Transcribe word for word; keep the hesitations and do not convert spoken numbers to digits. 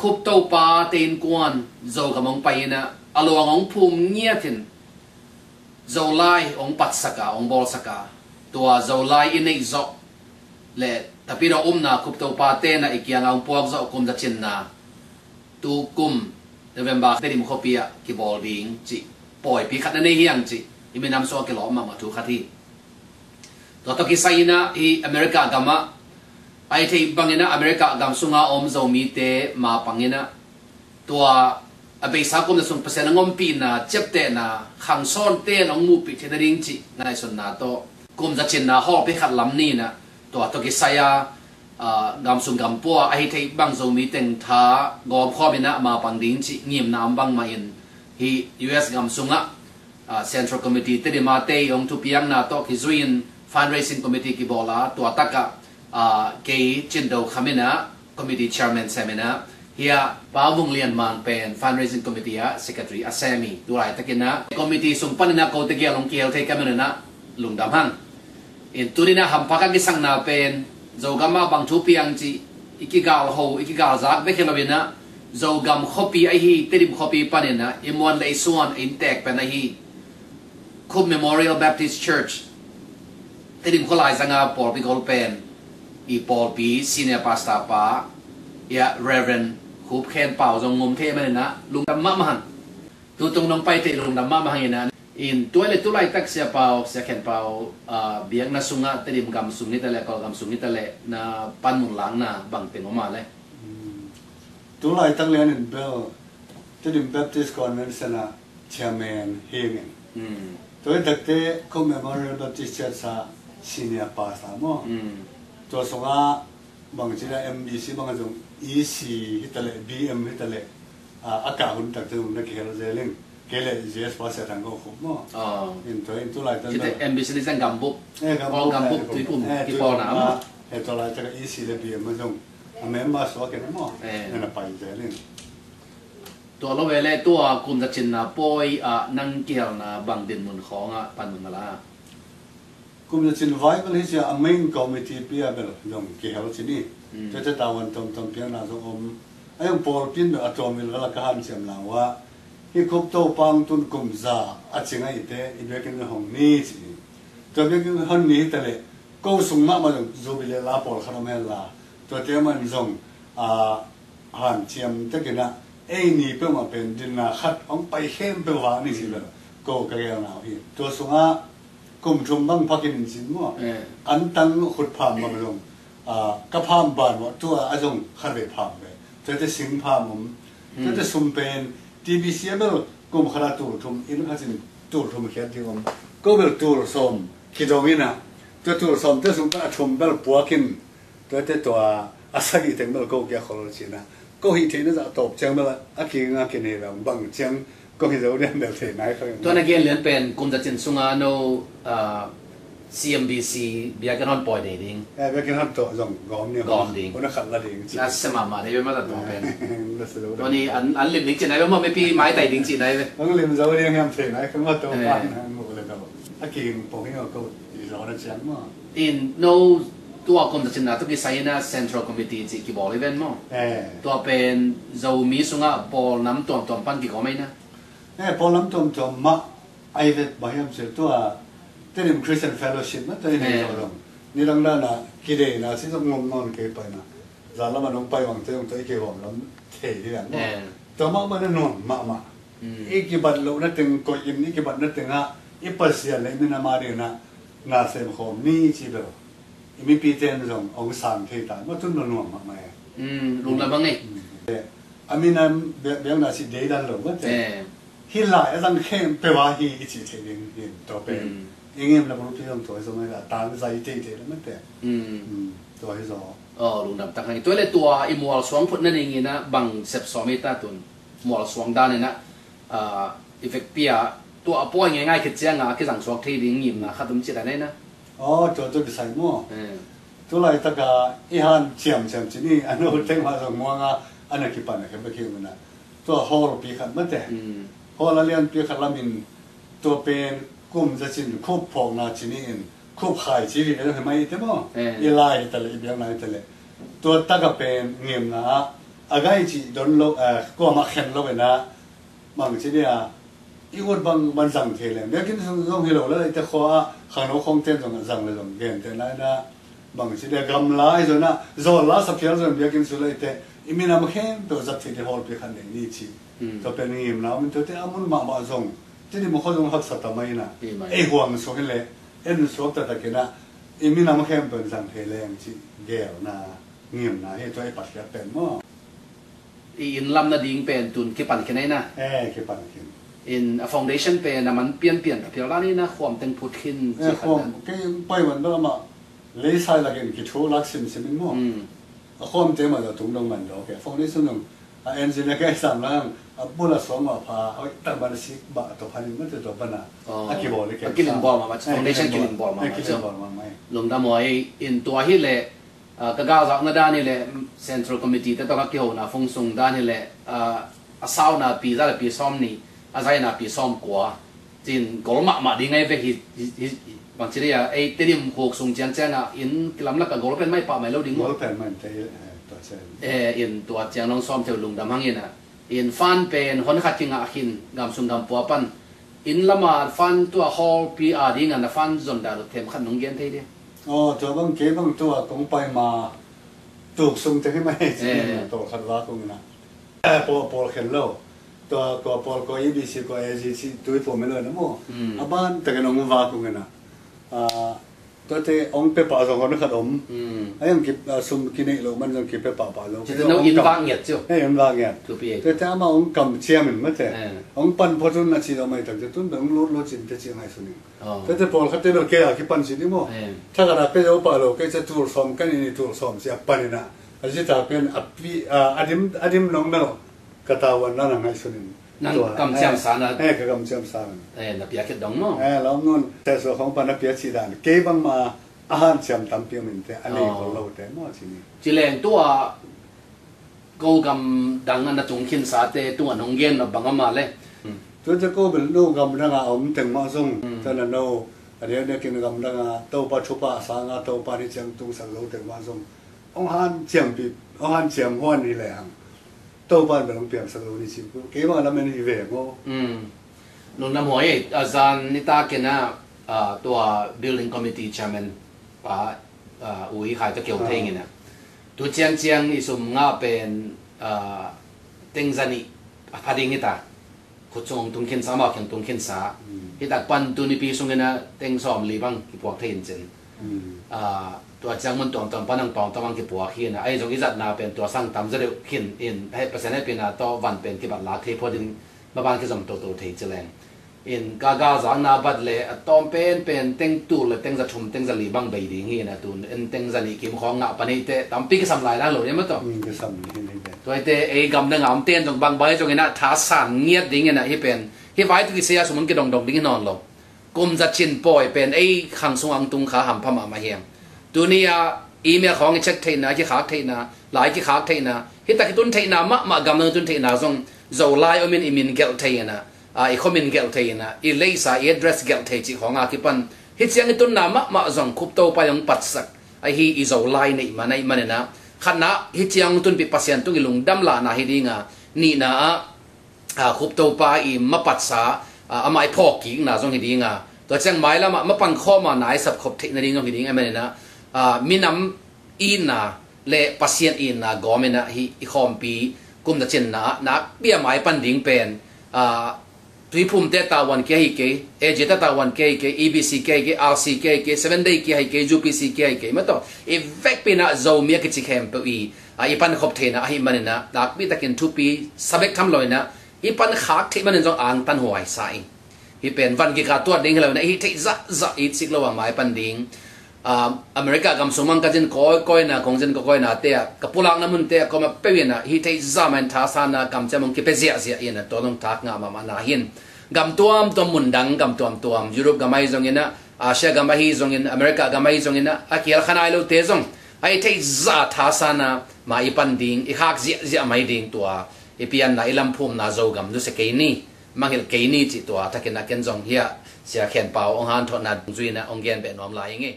Khup Topa te innkuan Zogam hong pai in ah, a luang hong phum ngiat in Zolai hong patsak a, hong bawlsak a, tua Zolai i neih zawh le Tapidaw upna Khup Topa te in ah i kiangah hong puak zawh kum zacinna tu kum November Tedim khuapi ah kibawl ding cih pawipi khat na nei hi hang cih i minam sungah kilawm mahmah thu khat hi. Tua tawh kisai in ah hih America gam ah, ahi theih bangin ah America gam sunga om Zomite mapang in ah, tua a beisa kum za sung Pasian hong ompihna, ciaptehna, khangsawnte in hong muhpih theih nading cih ngaihsutna tawh kum zacinna hawlpi khat lam ni in ah, tua tawh kisai a, ah, gam sung gam pua ahi theih bang Zomi teng tha gawmkhawm in ah mapang ding cih ngimna om bangmah in, hih U S gam sungah, ah, Central Committee Tedim a te hong thupiakna tawh kizui in fundraising committee kibawl a, tua takah, ah, kei Cin Do Kham in ah committee chairman sem in ah, hih Pa Vung Lian Mang pen fundraising committee ah secretary a sem hi. Tu laitakin ah committee sung panin ah kote gial hong kihel thei ka hih manin ah lungdam hang. In tuni in ah hampha ka kisakna pen Zogam ah bang thu piang cih i kigalho, i kigalzak bek hi lo in ah, Zogam khuapi ahi Tedim khuapi panin ah i muan le i suan, i inntek pen ahi Khup Memorial Baptist Church, Tedim khua laizang a pawlpi gol pen i pawlpi senior pastor pa, ia Reverend Khup Khen Pau zong ngum thei manin ah lungdam mahmah hang. Tutung nong pai thei lungdam mahmah hang in ah. In tua le tu laitak Sia Pau, Sia Khen Pau, ah, biakna sungah Tedim gam sung hi ta leh, Kawl gam sung hi ta leh, na panmun lakna bang teng om a le? Hmm. Tu laitak lian in bel Tedim Baptist Convention ah chairman hi ing. Hmm. Tua hi takte Khup Memorial Baptist Church ah senior pastor maw. Hmm. Tua sungah bangci a M B C bang zong E C hi ta leh, B M hi ta leh, a, a kah hun takte zong na kihel zel ing. Kei le G S pa Sia Thang Go Khup maw. Ah. In tua in tu laitak in. Kite M B C ni zang gambup. Eh, gambup. Oh, gambup, eh, Tuiphum. Eh, kipawlna Tuiphum maw. Ah, eh, tua laitak E C le B M a zong a member suak in maw. Eh. Na na pai zel ing. Tua lo ve le tua kum zacinna pawi ah nang kihelna bang dinmun khawngah panmun na la? Kum zacin vai bel hi cia a main committee pi a bel zong kihel cin hi. Hmm. Tua te tavuan tomtom piakna zong om. A zong pawlpi in bel a tuam vil vel a ka hanciam nang uh ah, hi Khup Topa hong tun kum za a ci ngei te i biakinn hong ni ci hi. Tua biakinn hong ni hi ta leh ko sung mahmah zong jubilee la pawlkhat om hen la, tuate man zong, a, hanciam takin ah ei ni peuhmah pen dinna khat hong pai khempeuh vak ni ci bel ko ka gelna uh hi. Tua sungah kum thum bang phakin in cin maw. Eh. An tang khut pham bang zong, a, ka pham ban maw, tua a zong khat vei pham ve. Tuate sing pham om. Hmm. Tuate sum pen T B C a bel kum khat a tul thum, inn khat in tul thum khiat ding om. Ko bel tul sawm kidong in ah, tua tul sawm te sung pan a thum bel puak in, tuate tua a sagih teng bel ko kia khol cin ah, ko hih theihna zah tawp ciang bel a king a kinei bang bang ciang ko hi zo diam bel thei nai kha. Tua na gen lian pen kum zacin sunga no, ah, C M B C biakinn hon pawi dei ding. Eh, biakinn hon tawh zong gawm ni. Gawm ding. Hon a khat la ding ci. Na sem mahmah dei bia mah ta tawh pen. Na sem lo. Tua ni an, an lim ding ci nai bia mah, mipi maitai ding ci nai bia. Hong lim zo ding hiam thei nai kha mah tawh pan hong mu le tawh. A king pong hi ngau ko i zo na ciang mah. In no tua kum zacinna tu kisai na Central Committee ci kibawl hi ven maw. Eh. Tua pen Zomi sungah pawl nam tuamtuam pan kigawm ei na. Eh, pawl nam tuamtuam mah ai vet ba hiam cil tua Tedim Christian Fellowship na tua i nei zo dong. Ni dang dan a kideina si zong ngom nawn kei pai na. Zan lam a nong pai bang te zong tua i kigawm lam thei hi ang. Eh. Tua mah mah na nuam mahmah. Mm. I kibat lohna teng koih in, i kibatna tengah i Pasian le i minam a dingin ah na sem khawm ni ci bel i mipite in zong hong sang thei ta, mah tun lo nuam mahmah e. Mm, lungdam bang e. Mm. A minam biak, biakna si deidan lo mah te. Eh. Hih lai a zang khempeuh a hi i cih theih ding hi tua pen. Mm. I ngimna bulpi zong tua hi zong a tang zai teitei lo mah te. Mm. Mm, tua hi zong. Oh, lungdam tak hang. Tua le tua i mualsuang phutna dingin ah bang sep sawm i ta tun. Mualsuang dan in ah, ah, i vekpi ah tua a pawi ngeingai khit ciangin a kizang suak thei ding ngimna khat om ci dan in ah. Oh, tua tua kisai maw. Eh. Tu laitak a i hanciam ciam ci ni, a no teng mah zong muang a, a na kipan a khem bek hi un ah. Tua hall pi khat mah te. Mm. Hall a lianpi khat lamin tua pen kum zacin khup phawkna ci ni in, khup khai ci hi ve hi mai te maw. Eh. I lai hi ta leh, i biakna hi ta leh. Tua tak a pen ngimna ah A gai cih don lo, eh, kuamah khen lo in ah, bangci dia i ut bang ban zang thei leng. Biakinn sung zong hi lo le, eite khua ah khangno khawngte zong zang le zong gentehna in ah, bangci dia gamla i zon ah, zawl la sa phial zon biakinn sung le eite i minam khempeuh zat theih ding hall pi khat nei ni ci. Hmm. Tua pen ngimna om in tuate a mun mahmah zong, Tedim khua zong haksa ta mai in ah. Hi mai. Ei huang sung hi le, en suak taktak in ah, i minam khempeuh zang thei leng ci gelna, ngimna hi tua i patkhiat pen maw. I inn lam nading pen tun kipan khin ahi na. Eh, kipan khin. In a foundation pen a man pianpian a phial dan hi na, khuam teng phut khin. Eh, ci khuam, khat na. Kei pai man dong amah leisai lakin kithu lak simsim in maw. Hmm. A khuamte mah zong tung dong man dong, okay. Foundation dong a engineer kei sam lang a bul a suang mah pha, oi, tang ban a sik bah a tua phan in mah tua ban a. Oh. A kibawl i kei. A kilinbawl mah mah, eh, foundation kilinbawl. Kilinbawl mah mah, eh, kilinbawl mah mah. Lungdam huai in tua hi le, ah, ka galzakna dan hi le, Central Committee te tawh ka kihona fung sung dan hi le, ah, a sauna pi za le pi sawm nih, a zaina pi sawm kua. Cin gol mahmah ding ahi ve hi, hi, hi, bangci dia, ei Tedim khuk sung ciangciang ah, inn kilam lak a gol pen mai pah mai lo ding maw. Gol pen mai te, eh, tua ciang. Eh, in tua ciang nong sawm theu lungdam hang in ah. In fan pen hon khat kingah khin, gam sung gam pua pan. Inn lam a fan tua hall pi a ding a na fan zon dah lo them khat nong gen thei dia. Oh, tua bang kei bang tua kong pai ma tuk sung te hi mai ci. Eh. Tua khat va kong na. Eh, pawl, pawl khen lo. Tua, kua pawl, kua E B C, kua A G C, tui pawl melo na maw. Hmm. A ban takin ong va kong na. Ah, tuate ong pe pah zong hon khat om. Hmm. Ai ong ki, ah, sum kinei lo man zong ki pe pah pah lo. Ci no ong inn kam va ngiat ciu. Eh, ong va ngiat. Thupi e. Tuate ama ong kam ciam in mate. Eh. Ong pan phot un na ci lo mai tak te tun be ong lut lut cin te ci ngai suning. Oh. Tete pawlkhatte bel kei a kipan ci ni maw. Eh. Thakhat a kei zo pah lo, kei ca tul sawm kan i ni, tul sawm ci a pan in ah. A zita pen a pi, a, a dim, a dim nong na lo. Ka tavuan na na ngaihsun in. Nang tua, kamciam eh, sa na. Eh, ka kamciam sa na. Eh, na pia khit dong maw. Eh, lam nun, te so khong pan na pia ci dan. Kei bangma a hanciam tampi om in te, a nei khol lo te maw ci ni. Ci leng tua, ko gam dang a na tung khinsa te tung a nong gen lo bang a mah le. Hmm. Tuate ko bel no gam dang a om teng mah zong. Hmm. Tuate no a diakdiak in gam dang a Topa thupha a sang a Topa ni ciang tungsak zo teng mah zong. Ong hanciam pi, ong hanciam huan hi le hang. Topa bel ong piangsak zo ni ci. Kei bang a lamen hi ve maw. Hmm. Lungdam huai, a zan nitak in a, a, tua building committee chairman pa, a, U I Khai tawh keu thei ing in a. Tu ciangciang i sum ngah pen, a, teng za nih a pha ding hi ta. Khut sung tung khinsa, amau kiang tung khinsa. Hmm. Hi tak pan tu nipi sung in a teng sawm li bang kipuak thei in cin. Hmm. A, tua ciang mun tuamtuam pan ang pawng tuam ang kipuak hi in a. Ahi zong i zatna pen tua sang tam za deuh khin in. Hei, Pasian hehpihna tawh van pen kibat lak thei phot in maban kizom toto thei ci leng. In ka galzakna bat le a tawm penpen teng tul le teng za thum teng za li bang bei ding hi na tun en teng za nih kim khawng ngah pan hi te tampi kisam lai na lo ni maw tawh. Hmm, kisam ni hi ni te. Tua hi te ei gam na ngam ten zong bang bai zong in a thasan ngiat ding in a hi pen. Hi vai tu kisei a sum ong kidongdong ding hi nawn lo. Kum za cin pawi pen ei khang sung ang tung kha hampha mahmah hiam. Tuni a email khawng i check theihna, kikhak theihna, lai kikhak theihna. Hi tak i tun theihna mahmah gam na tun theihna zong Zolai om in i min gelh thei in a. A, i khuamin gelh thei in a, i leisa, i address gelh thei cih khawng a kipan. Hi ciang i tunna mahmah zong Khup Topa i hong patsak. Ahi i Zolai neih man, neih man in a. Khatna, hi ciang tunpih Pasian tung i lungdam lahna hi ding a. Nihna ah, a, Khup Topa i mapatsa, a, amah i phawk kikna zong hi ding a. Tua ciang mailam ah mapang khawm a na i sap khop theihna ding zong hi ding a man in a. A, minam itna le Pasian itna gawm in a hi i khawmpi kum za cinna ah nakpi a maipan ding pen, a, Tuiphumte tavuan kia hi kei, A J te tavuan kia hi kei, E B C kia hi kei, R C kia hi kei, Seven Day kia hi kei, U P C kia hi kei, maw tawh i vekpi in a Zomi a kici khempeuh i, a, i pankhop theihna ahih man in a nakpi takin thupi sa bek tham lo in a i pankhak theih man in zong angtan huai sa ing. Hi pen van kikah tuat ding hi lo in a i hih theih zahzah i cik lo a maipan ding. Ah, America gam sung mang ka zin kawikawi na, kong zin kawikawi na te ah, ka pulakna mun te ah, kawmah peuh in a, hih theih zah mah in thasan a, kamciam hong kipia ziahziah in a, tua zong thak ngah mahmah na hi in. Gam tuamtuam mun dang, gam tuamtuam, Europe gam ahi zong in a, Asia gam ahi zong in, America gam ahi zong in a, a kial kha nai lote zong, a hih theih zah thasan a, mah i pan ding, i khak ziahziah mai ding tua, i pianna, i lamphumna Zogam nusia kei ni, mangngilh kei ni cih tua, thakin a ken zong hiah, Sia Khen Pau, hong hanthotna dungzui in a, hong gen beh nuam lai ing ei.